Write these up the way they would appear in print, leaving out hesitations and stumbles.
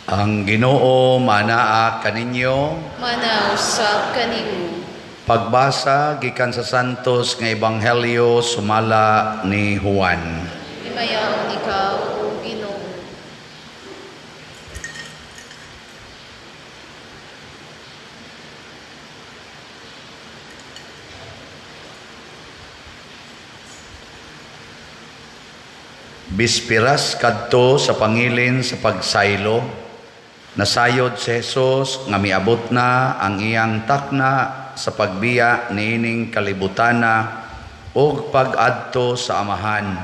Ang Ginoo manaa kaninyo. Manausab kanimo. Pagbasa gikan sa Santos nga Ebanghelyo sumala ni Juan. Himayaon ikaw, O Ginoo. Bispiras kadto sa pangilin sa pagsaylo, nasayod si Jesus nga miabot na ang iyang takna sa pagbiya niining kalibutana ug pag-adto sa Amahan.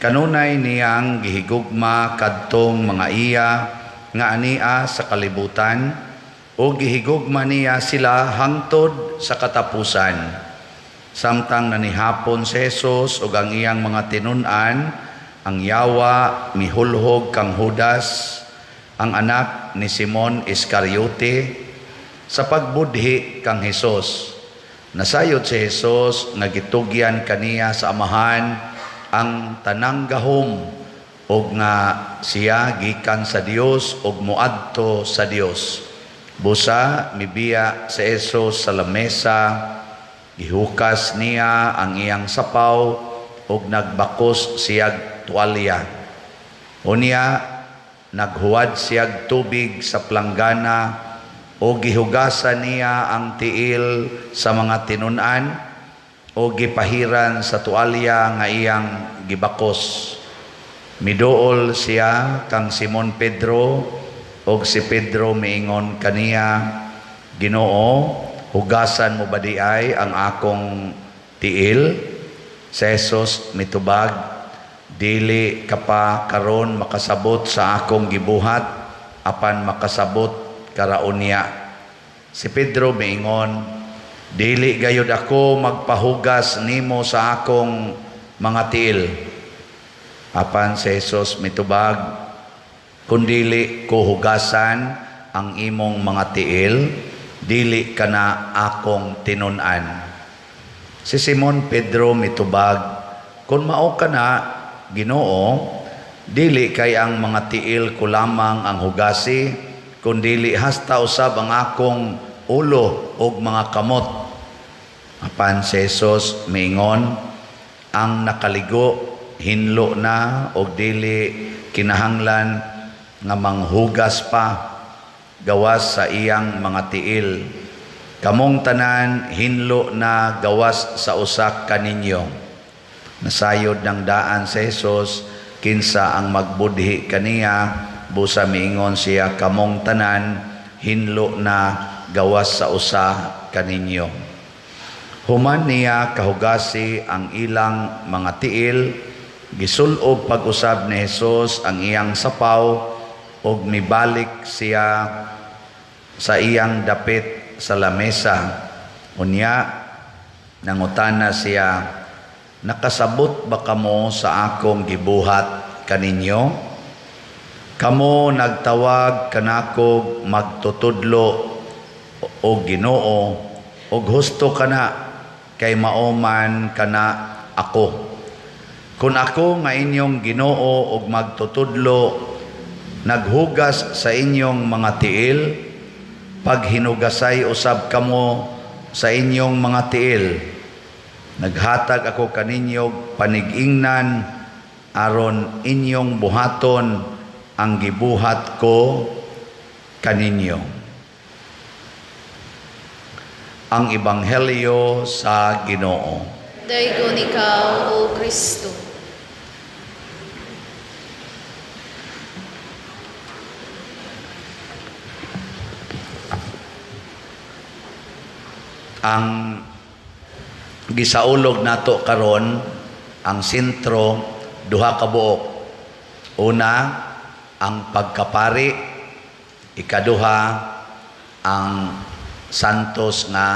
Kanunay niyang gihigugma kadtong mga iya nga ania sa kalibutan ug gihigugma niya sila hangtod sa katapusan. Samtang nanihapon si Jesus ug ang iyang mga tinun-an, ang yawa mihulhog kang Judas, ang anak ni Simon Iscariote, sa pagbudhi kang Hesus. Nasayod si Hesus nga gitugyan kaniya sa Amahan ang tanang gahom ug nga siya gikan sa Dios ug moadto sa Dios. Busa mibiya si Jesus sa lamesa, gihukas niya ang iyang sapaw ug nagbakos siyag tuwalya. Unya naghuwad siyag tubig sa planggana o gihugasan niya ang tiil sa mga tinun-an o gipahiran sa tuwalya nga iyang gibakos. Miduol siya kang Simon Pedro og si Pedro miingon kaniya, "Ginoo, hugasan mo ba di ay ang akong tiil?" Si Jesus mitubag, "Dili ka pa karon makasabot sa akong gibuhat, apan makasabot ka ra unya." Si Pedro miingon, "Dili gayud ako magpahugas nimo sa akong mga tiil." Apan si Jesus mitubag, "Kung dili ko hugasan ang imong mga tiil, dili ka na akong tinun-an." Si Simon Pedro mitubag, "Kung mao ka na, Ginoo, dili kay ang mga tiil ko lamang ang hugasi, kundili hasta usab ang akong ulo ug mga kamot." Apan si Jesus miingon, "Ang nakaligo hinlo na og dili kinahanglan nga manghugas pa gawas sa iyang mga tiil. Kamong tanan hinlo na gawas sa usa kaninyo." Nasayod ng daan si Jesus kinsa ang magbudhi kaniya, busa miingon siya, "Kamong tanan hinlo na gawas sa usa kaninyo." Human niya kahugasi ang ilang mga tiil, gisulob pag-usab ni Jesus ang iyang sapaw ug mibalik siya sa iyang dapit sa lamesa. Unya nangutana siya, "Nakasabot ba kamo sa akong gibuhat kaninyo? Kamo nagtawag kanakog magtutudlo o Ginoo, og husto kana kay mao man kana ako. Kung ako nga inyong Ginoo ug magtutudlo naghugas sa inyong mga tiil, paghinugasay usab kamo sa inyong mga tiil. Naghatag ako kaninyo panigingnan aron inyong buhaton ang gibuhat ko kaninyo." Ang Ebanghelyo sa Ginoo. Daygon ikaw, O Kristo. Ang gisaulog nato karon, ang sentro, duha ka buok. Una, ang pagkapari; ikaduha, ang santos nga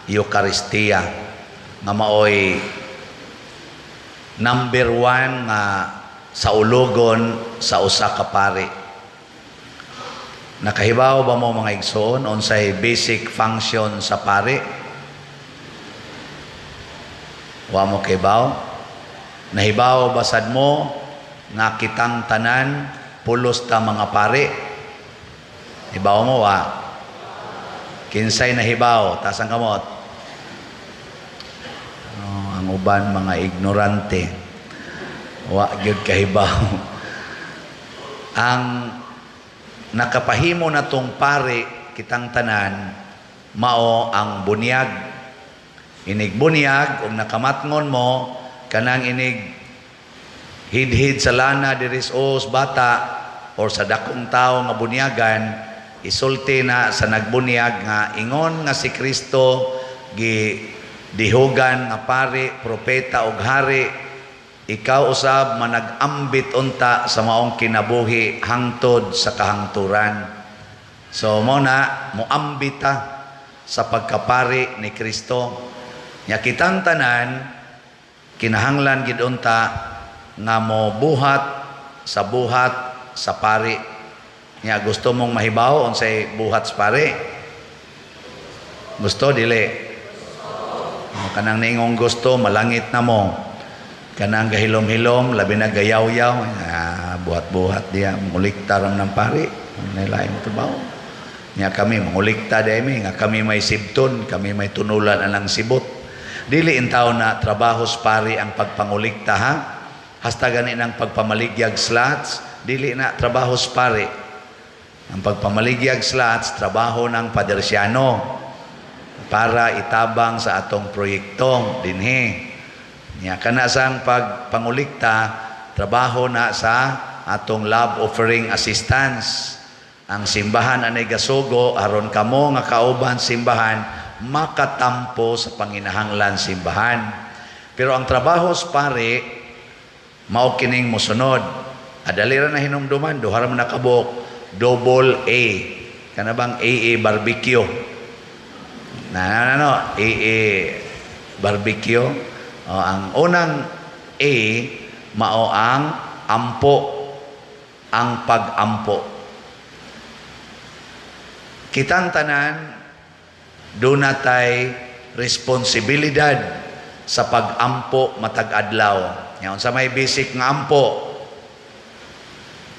Eukaristiya nga maoy number one nga saulogon sa usa ka pari. Nakahibaw ba mo, mga igsoon, unsay basic function sa pari? Wa mo kahibaw? Nahibaw ba sad mo nga kitang tanan pulos ta mga pari? Hibaw mo wa? Kinsay nahibaw? Taas ang kamot. Oh, ang uban mga ignorante. Wa gyud kahibaw. Ang nakapahimo na tong pari kitang tanan mao ang bunyag. Inig bunyag ug nakamatngon mo kanang inig hidhid sa lana diri sa bata or sa dakong tao nga bunyagan, isulti na sa nagbunyag nga ingon nga si Kristo gi dihugan nga pari, propeta ug hari, ikaw usab manag-ambit unta sa maong kinabuhi hangtod sa kahangturan. So mo na moambita sa pagkapari ni Kristo. Nya kitang tanan kinahanglan gid unta nga mo buhat sa buhat sa pari. Nya gusto mong mahibaw unsay buhat sa pari? Gusto dili? O, kanang niingong gusto, malangit na mo. Kanang gahilom-hilom, labi na gayaw-yaw, ah, buhat-buhat diya, mangulikta ram ng pari. Nailain mo trabaho. Nya kami, mangulikta di mi, nga kami may sibton, kami may tunulan anang sibot. Dili intaw na trabaho sa pari ang pagpangulikta, ha? Hasta gani ng pagpamaligyag slots, dili na trabaho sa pari. Ang pagpamaligyag slots, trabaho ng padersyano para itabang sa atong proyekto dinhi. Nya kana sang pagpangulikta, trabaho na sa atong love offering assistance. Ang simbahan anay gasugo aron kamo nga kauban simbahan makatampo sa panginahanglan simbahan. Pero ang trabaho sa pari mao kining mosunod. Adali ra na hinumduman, duha ra man nakabuok, double A. Kana bang AA barbecue? Na na no, AA barbecue. O, ang unang A mao ang ampo, ang pag-ampo. Kitang tanan duna tay responsibilidad sa pag-ampo matag adlaw. Nya unsa may basic nga ampo?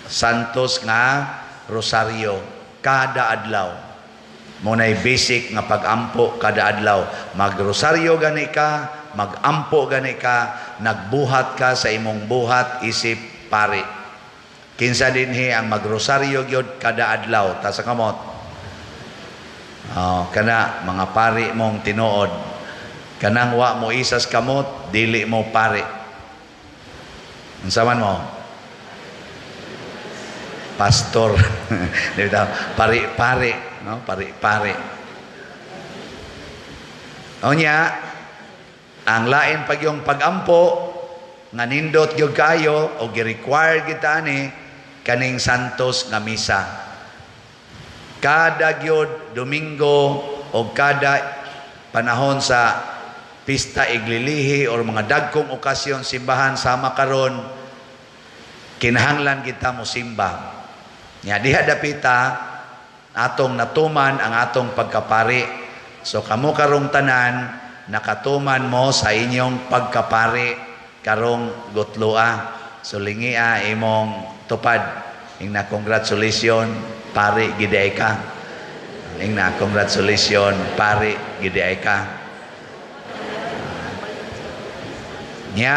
Santos nga Rosario kada adlaw. Mo nay basic nga pag-ampo kada adlaw. Magrosaryo gani ka, mag-ampo gani ka, nagbuhat ka sa imong buhat isip pari. Kinsa dinhi ang magrosaryo gyud kada adlaw? Ta sa kamot. Oh, kana mga pari mong tinuod. Kanang wa mo isas kamot, dili mo pari. Unsa man mo? Pastor. Di ba? Pari-pari, no? Pari-pari. Unya, ang lain pag yung pag-ampo, nga nindot gyud kayo o gi-require kita ani kaning Santos nga misa. Kada gyud Domingo o kada panahon sa pista iglilihi or mga dagkong okasyon simbahan sama karon, kinahanglan kita mo simba. Nya diha dapita atong natuman ang atong pagkapari. So kamo karong tanan nakatuman mo sa inyong pagkapari karong gutloa. So lingia imong tupad. Ingna congratulations, pari gid ka. Ingna congratulations, pari gid ka. Nya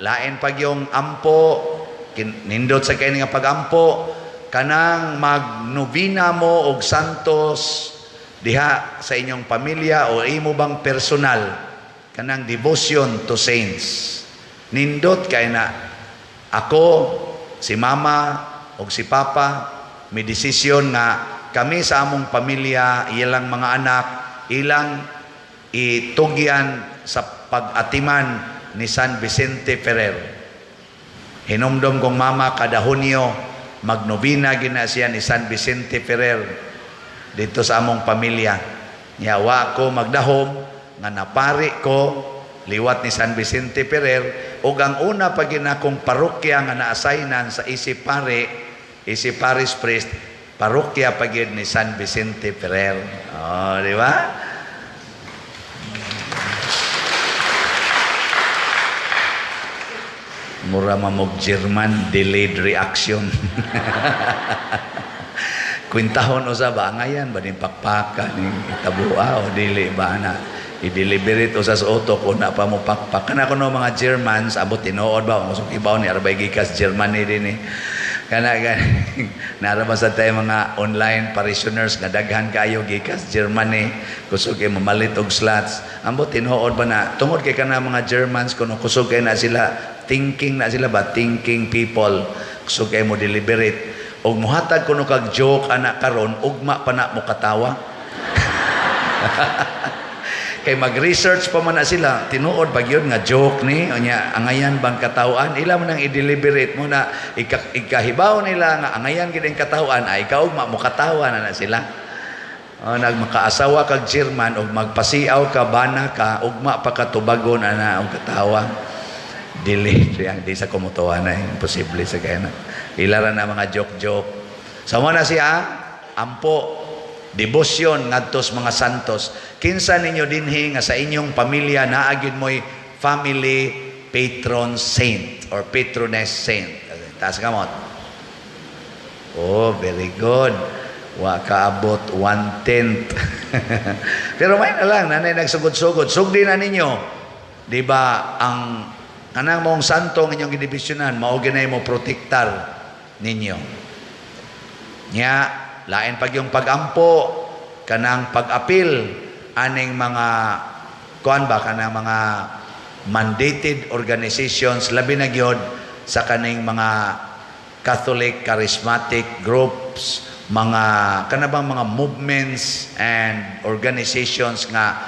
lain pag yung ampo, nindot sa kay nga pagampo, kanang magnovena mo og santos diha sa inyong pamilya o imo bang personal, kanang devotion to saints. Nindot kay na ako, si mama og si papa may desisyon nga kami sa among pamilya, ilang mga anak, ilang itugyan sa pag-atiman ni San Vicente Ferrer. Hinumdom kong mama kada Hunyo magnobina gina siya ni San Vicente Ferrer dito sa among pamilya. Nya wa ko magdahom nga napari ko liwat ni San Vicente Ferrer, ug ang una pa ginakong parokya nga na-assignan sa isip pare, isip parish priest, parokya pa gyud ni San Vicente Ferrer. Oh, di ba? Mura mamog German, delayed reaction. Kwintahon usa ba, angayan ba ning pakpaka ning itabua o dili ba na i-deliberate usa sa utok una pa mo pakpak kana kuno. Mga Germans, abot tinuod ba kung ibaw ni arbay gikas Germany din eh. Kana gani nara ba sa tayo mga online parishioners nga daghan kayo gikas Germany, kusog kay mamalit og slots. Ambot tinuod ba na tungod kay kana mga Germans kuno kusog kay na sila, thinking na sila ba, thinking people, kusog kay mo deliberate og muhatag kuno kag joke ana karon, ugma pa na mo katawa kay mag-research pa man na sila, tinuod ba gyud nga joke ni unya, angayan bang katawhan. Ila man ang i-deliberate mo na ikahibaw nila nga angayan gid ang katawhan ay ikaw ugma mo katawa na na sila. Oh, nagmakaasawa kag German og magpasiaw ka bana ka, ugma pa katubagon ana og katawa. Dili yang di sa kumutuwa na, imposible sa kaya na ila ra na mga joke-joke. So mo na siya ampo, debosyon ngadto sa mga santos. Kinsa ninyo dinhi nga sa inyong pamilya naa gyud mo'y family patron saint or patroness saint? Taas kamot. Oh, very good. Wa kaabot 1/10. Pero may na lang, nanay nagsugod-sugod. Sugdi na ninyo. Di ba, ang kanang mong santo ng inyong gidebosyonan, mao ginay mo protektar ninyo. Nya, lain pag yung pag-ampo, kanang pag-apil, aning mga, kuan ba, kanang mga mandated organizations, labi na gyud sa kaning mga Catholic charismatic groups, mga kanabang mga movements and organizations nga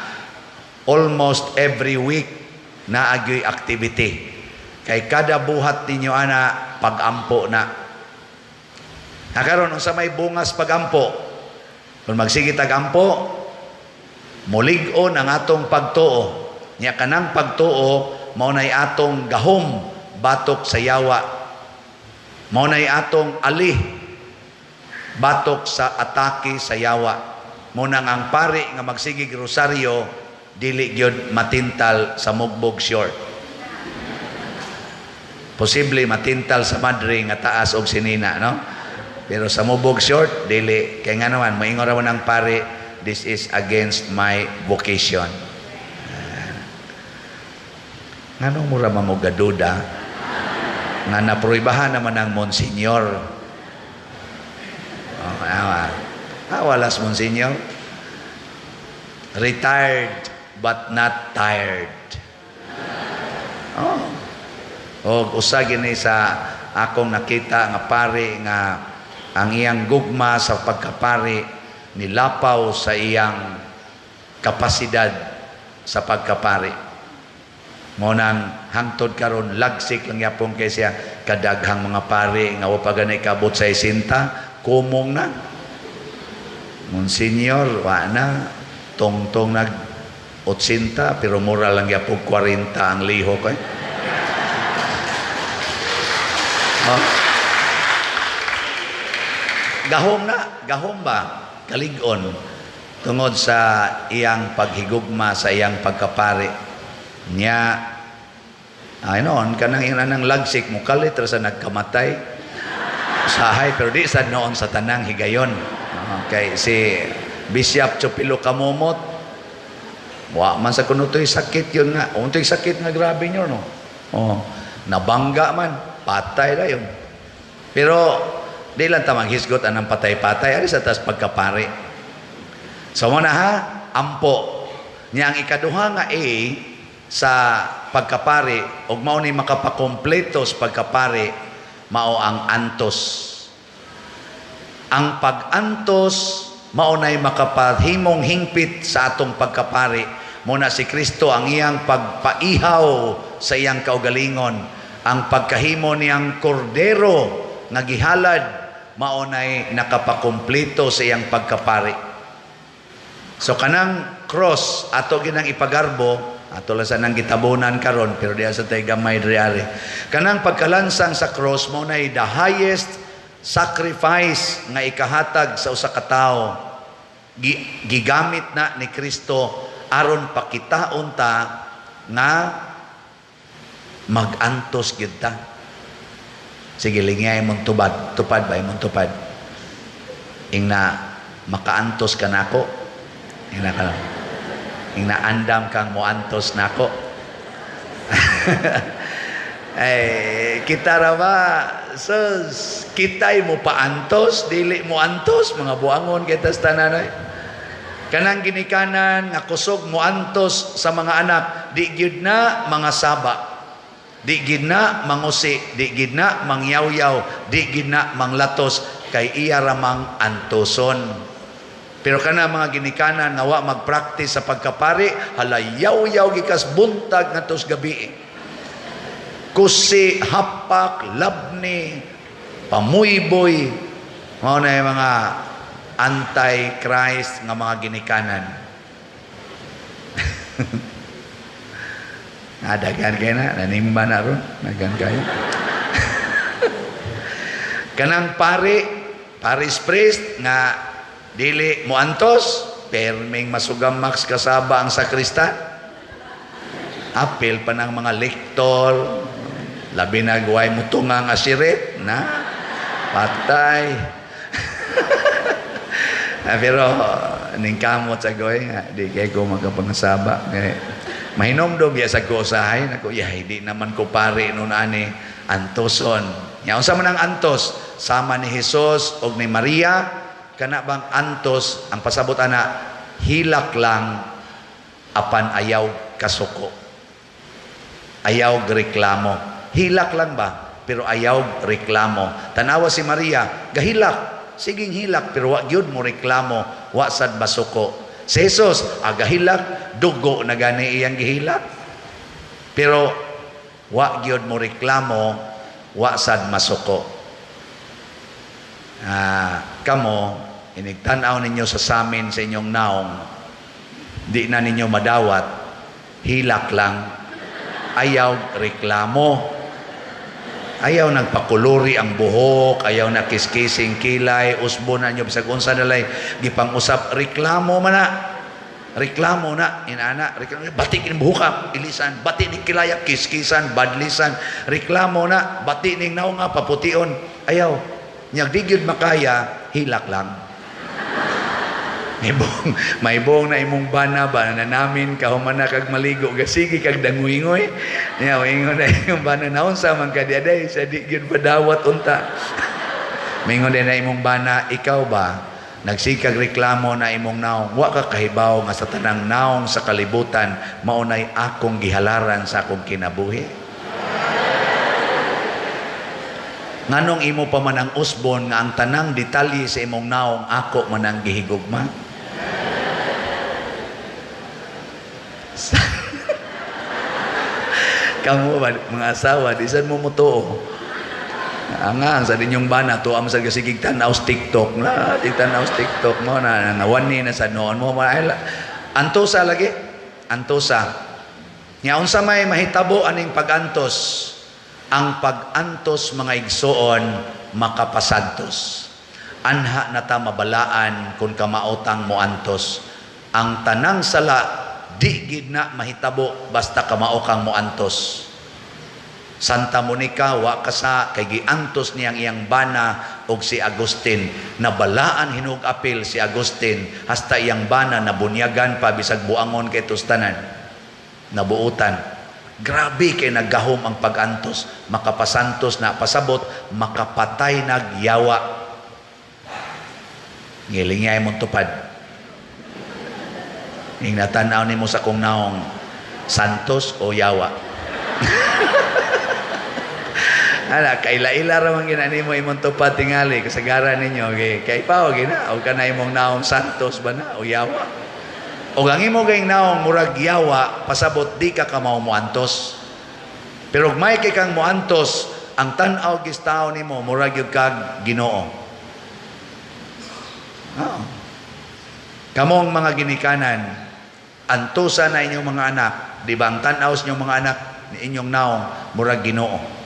almost every week naa gyoy activity. Kay kada buhat ninyo ana pag-ampo na. Nakaron unsa may bungas pag-ampo? Kung magsige tag ampo, mulig-on ang atong pagtuo. Nya kanang pagtuo mao nay atong gahom batok sa yawa. Mao nay atong ali batok sa atake sa yawa. Mo nang ang pari nga magsigig rosaryo dili gyud matintal sa mugbog short. Posible matintal sa madre nga taas og sinina, no? Pero sa mubog short, dili. Kay nga naman, moingon ra man ang pari, "This is against my vocation." Ah. Nganong mura man mo gaduda nga naproibahan naman ang monsignor? Oh, awa. Ah, walas monsignor. Retired but not tired. Oh. Og usa gini sa akong nakita nga pari nga ang iyang gugma sa pagkapari nilapaw sa iyang kapasidad sa pagkapari. Mo nang hangtod karon lagsik lang yapon kay siya kadaghang mga pari nga wa pa ganay kabot sa isinta, kumong na. Monsignor, wa na tungtong nag 80 pero mura lang yapon 40 ang lihok eh. Oh. Gahom na, gahom ba? Kalig-on tungod sa iyang paghigugma sa iyang pagkapari. Nya ay noon kanang iyang anang lagsik mo kalit ra sa nagkamatay. Usahay pero di sa noon sa tanang higayon. Okay, si Bishop Chupilo Kamumot wa man sa kuno to'y sakit yun nga. Unto'y sakit nga grabe nyo, no? Oh, nabangga man, patay na yun. Pero di lang ta maghisgot anang patay-patay ari sa tas pagkapari. So mo na ha, ampo. Nya ang ikaduha nga A sa pagkapari ug mao ni makapakompleto sa pagkapari, mao ang antos. Ang pag-antos mao nay makapahimong hingpit sa atong pagkapari. Mo na si Kristo, ang iyang pagpaihaw sa iyang kaugalingon, ang pagkahimo niyang kordero nga gihalad, mao nay nakapakumpleto sa iyang pagkapari. So kanang cross ato ginang ipagarbo, ato lang sa nang gitabunan karon pero diha sa tay gamay diri ari. Kanang pagkalansang sa cross mao nay the highest sacrifice nga ikahatag sa usa ka tawo. Gigamit na ni Kristo aron pakitaon ta nga mag-antos gyud ta. Sige, lingay mong tubad. Tupad ba imong tupad? Ingna makaantos ka nako. Ingna ka. Ingna andam kang moantos nako. Eh, kita ra ba, sus, kitay mo paantos, dili mo antos, mga buangon kita sa tanan ay. Kanang ginikanan nga kusog mo antos sa mga anak, di gyud na mga saba. Di gid na mangusi, di gid na mangyawyaw, di gid na manglatos kay iya ramang antoson. Pero kana mga ginikanan nga wa magpractice sa pagkapari, halayaw-yaw gikas buntag ngadto sa gabi. Kusi, hapak, labni, pamuyboy, mao na yung mga anti-Christ nga mga ginikanan. Daghan kayo na, nanimba na ron, daghan kayo. Kanang pari, parish priest nga dili moantos, perming masugamak kasaba ang sakristan. Apil pa ng mga lektor, labi na guway mo tunga nga sirit, na, patay. Ah, pero ning kamot sa goy nga di kay ko makapangasaba. Kay mahinomdom ya sa ko usahay nako, ya hindi naman ko pare nun ani antoson. Nya unsa man ang antos? Sama ni Jesus og ni Maria, kana bang antos ang pasabot ana, hilak lang apan ayaw kasuko. Ayaw reklamo. Hilak lang ba? Pero ayaw reklamo. Tanawa si Maria, gahilak. Siging hilak pero wa gyud mo reklamo, wa sad masuko. Si Jesus, agahilak, dugo na gani iyang gihilak. Pero wa gyud mo reklamo, wa sad masuko. Ah, kamo inigtan-aw ninyo sa samin sa inyong naong, di na ninyo madawat, hilak lang, ayaw reklamo. Ayaw nagpakuluri ang buhok, ayaw na kiskising kilay, usbo na nyo, bisag unsa nalay, gipang-usap, reklamo man na. Reklamo na, inana, reklamo, batik ning buhok, ilisan, bati ning kilaya, kiskisan, badlisan, reklamo na, bati ning naong nga, papution, ayaw. Nyag di gyud makaya, hilak lang. May buong na imong bana ba na namin kahuman na kag maligo gasigi kag danguingoy. Nya ingon na imong bana, naunsa man ka diaday sa di gyud padawat unta. Mingon din na imong bana, ikaw ba nagsikag reklamo na imong naong, wa ka kahibaw nga sa tanang naong sa kalibutan mao nay akong gihalaran sa akong kinabuhi. Nganong imo pa man ang usbon nga ang tanang detalye sa imong naong ako man ang gihigugma? Kamu ba, mga asawa, di sad mo mutuo. Ang sa ninyong bana, tuwa mo sa gasigig tanaw sa TikTok. Na, tanaw sa TikTok mo, na, nawani na sa noon mo. Ay, antosa lagi. Antosa. Nya unsa may mahitabo aning pag-antos? Ang pag-antos, mga igsoon, makapasantos. Anha na ta mabalaan kung kamaotang moantos. Ang tanang sala di gid na mahitabo basta kamao kang moantos. Santa Monica wa kasa kay giantos niyang iyang bana og si Agustin. Nabalaan hinog apil si Agustin hasta iyang bana nabunyagan pa bisag buangon kay tustanan. Nabuutan. Grabe kay naggahom ang pag-antos, makapasantos na pasabot, makapatay nagyawa. Ngilingay mong tupad. Ing natanaw nimo sa kong naong, santos o yawa. Ana, kaila-ila ra man ginani mo imong tupad tingali kasagaran ninyo kay kay pa gina og kana imong naong santos ba na o yawa. O ang imo kay naong murag yawa, pasabot di ka kamao moantos. Pero og may kay kang moantos, ang tan-aw gistaw nimo murag gyud kag Ginoo. Oo. Kamong mga ginikanan, antosa na inyong mga anak, di ba ang tan-aw sa inyong mga anak ni inyong naong murag Ginoo.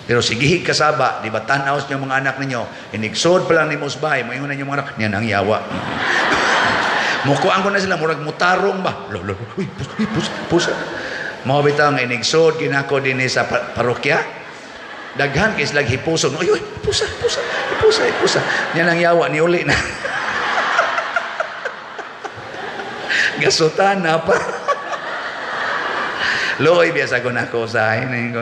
Pero sigihig kasaba, di ba tan-aw sa inyong mga anak ninyo, inigsod pa lang nimo sa bahay, moingon na inyong mga anak, niyan ang yawa. Mukuan ko na sila, murag mutarong ba? Lo, lo, uy, pus, uy, pus, pus. Mao bitaw nga inigsod ginako dinhi sa parokya. Daghan kay sila hipuson. Uy, uy, hipusa, hipusa, hipusa, hipusa. Nya nang yawa ni uli na. Gasutan na pa. Luoy biya sa ko nako usahay na ko.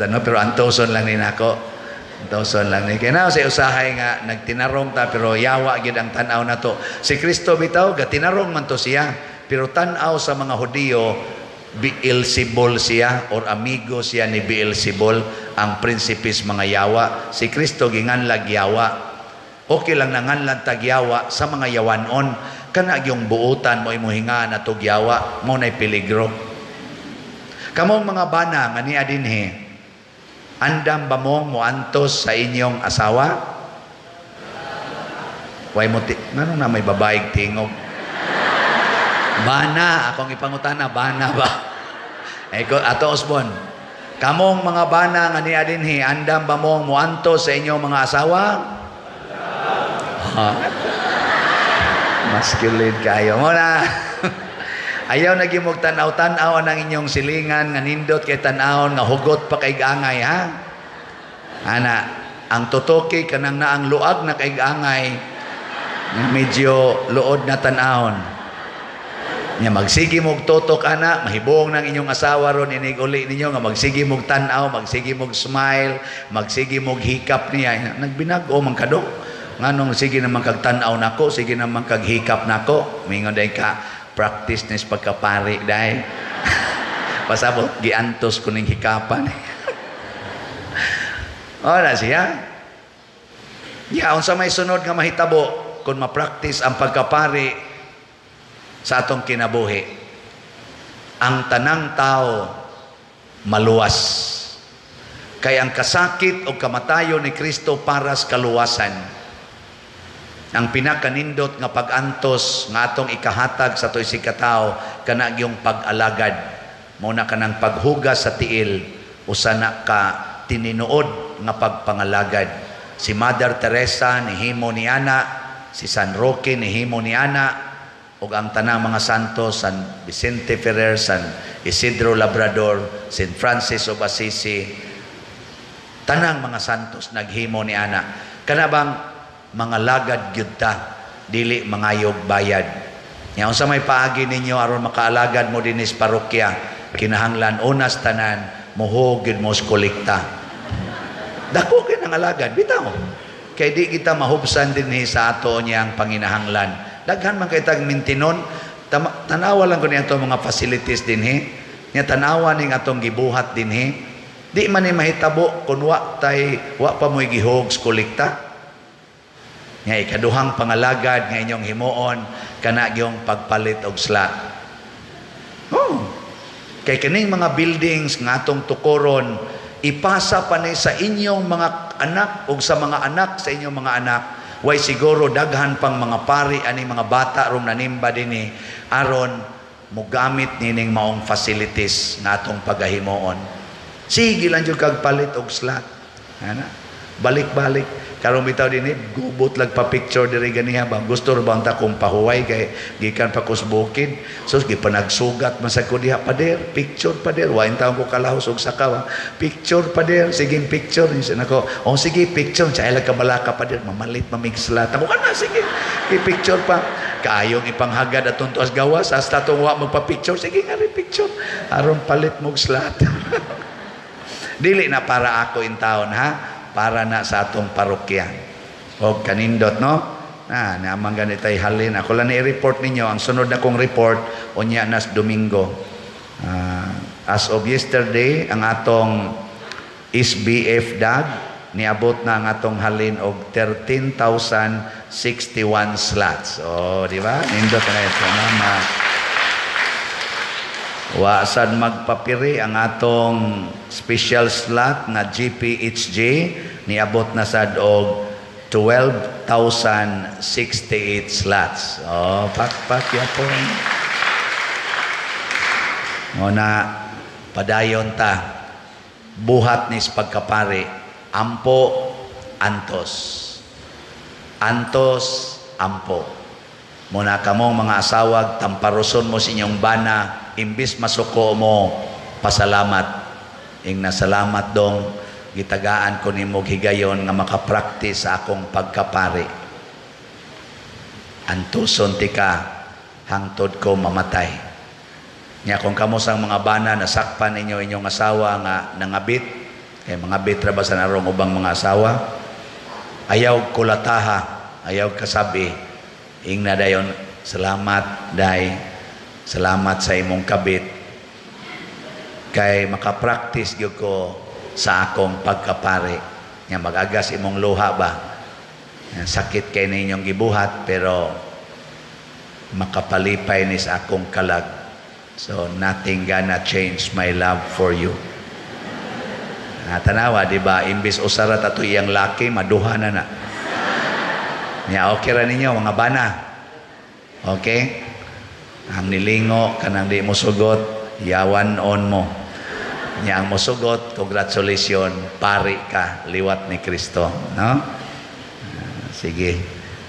No, pero antoson lang ni nako. Antoson lang ni. Kaya na sa usahay nga nagtinarong ta pero yawa gyud ang tan-aw nato. Si Kristo bitaw gatinarong man to siya, pero tan-aw sa mga Hudiyo Beelzebul siya or amigo siya ni Beelzebul, ang prinsipis mga yawa. Si Kristo ginganlag yawa. Okay lang nanganlan tag yawa sa mga yawanon. Kana yung buutan mo imuhinga na tog yawa, mo na'y peligro. Kamong mga bana nga niya dinhi, andam ba mong moantos sa inyong asawa? Way mo ti, ngano na may babaeng tingog? Bana, akong ipangutana, bana ba? Eh, ko, Ato Osbon, kamong mga bana nga niya dinhi, andam ba mong moantos sa inyong mga asawa? Ha? Masculine kayo. Mo na. Ayaw na gyud tan-aw-tan-aw ang inyong silingan nga nindot kay tan-awon nga hugot pa kay angay, ha? Ana, ang tutoki kanang naang luag na kay angay, nga medyo luod na tan-awon. Nya magsige mog tutok ana, mahibong ng inyong asawa ron inig uli ninyo nga magsige mog tan-aw, magsige mog smile, magsige mog hikap niya. Nagbinag-o man kadong. Nganong sige naman kag tan-aw nako, sige naman kag hikap nako. Mingon day ka, practice nis pagkapari day. Pasabot giantos ko ning hikapan. Ora siya. Ya, unsa may sunod nga mahitabo kung ma-practice ang pagkapari sa atong kinabuhi? Ang tanang tao maluwas. Kay ang kasakit o kamatayon ni Kristo para sa kaluwasan. Ang pinakanindot nga pag-antos nga atong ikahatag sa ato isigkatawo kana gyung pag-alagad. Mao na kanang paghugas sa tiil, usa na ka tininuod nga pagpangalagad. Si Mother Teresa nihimo ni ana, si San Roque nihimo ni ana, ug ang tanang mga santo, San Vicente Ferrer, San Isidro Labrador, San Francis of Assisi, tanang mga santos naghimo ni ana. Kana bang mga lagad gyud ta, dili mangayog bayad. Nya unsa may paagi ninyo aron makaalagad mo dinhi sa parokya, kinahanglan unas tanan muhog gyud mo sa kolekta. Dako kay nang alagad bitaw. Kay di kita mahubsan dinhi sa ato niyang panginahanglan. Daghan man kay tag mintinon, tanawa lang ko ni atong mga facilities dinhi. Nya tanawa ning atong gibuhat dinhi. Di man ni mahitabo kun wa tay wa pa mo'y gihog sa kolekta. Nga ikaduhang pangalagad nga inyong himuon kana gyung pagpalit og slot. Oh. Kay kining mga buildings nga atong tukoron, ipasa pa ni sa inyong mga anak ug sa mga anak sa inyong mga anak. Way siguro daghan pang mga pari ani mga bata rom nanimba dinhi aron mogamit nining maong facilities nga atong pagahimuon. Sige lang jud kag palit og slot. Ana, balik-balik. Karon bitaw dinhi gubot lag pa picture diri ganiha ba. Gusto ra ba unta kong pahuway kay gikan pa kus bukid. So gipanagsugat man sa ko diha, pader, picture pader. Wa intawn ko kalahos og sakaw. Picture pader, sige picture ni nako. Oh sige picture, sa ila kabalaka pader, mamalit mamig slot. Ako kana sige, i-picture pa. Kaayong ipanghagad atong tuas gawas hasta atong wa magpa-picture, sige nga rin picture aron palit mog slot. Dili na para ako in taon ha, para na sa atong parokya. O kanindot no? Ah, naamang ganitay halin. Ako lang i-report ninyo ang sunod na kong report unya nas Domingo. As of yesterday, ang atong SBF DAG niabot na ang atong halin og 13,061 slots. Oh, di ba? Nindot na ito. Salamat. Wa sad magpapiri ang atong special slot nga GPHJ, niabot na sad og 12,068 slots. Oh, pakpak yapon. Mo na padayon ta buhat nis pagkapari, ampo antos, antos ampo. Muna kamong mga asawag, tamparoson mo sa inyong bana, imbis masuko mo, pasalamat. Ing nasalamat dong, Gitagaan ko nimo higayon nga makapraktis sa akong pagkapari. Antuson tika hangtod ko mamatay. Nya kung kamo sang mga bana, nasakpan ninyo inyong asawa nga nangabit, kay mga bit ra ba sa narong ubang mga asawa, ayaw kulataha, ayaw kasabi, ingna dayon, "Salamat, day, salamat sa imong kabit, kay makapraktis gyud ko sa akong pagkapari." Nya mag-agas imong luha ba? Sakit kay ninyong gibuhat, pero makapalipay ni sa akong kalag. So nothing gonna change my love for you. Ah, tanawa, di ba? Imbis usa ra ato iyang laki, maduha na na. Nya okay ra ninyo mga bana. Okay? Ang nilingo kanang di mo sugot, yawan on mo. Nya ang mosugot, congratulations, pari ka, liwat ni Kristo, no? Ah, sige.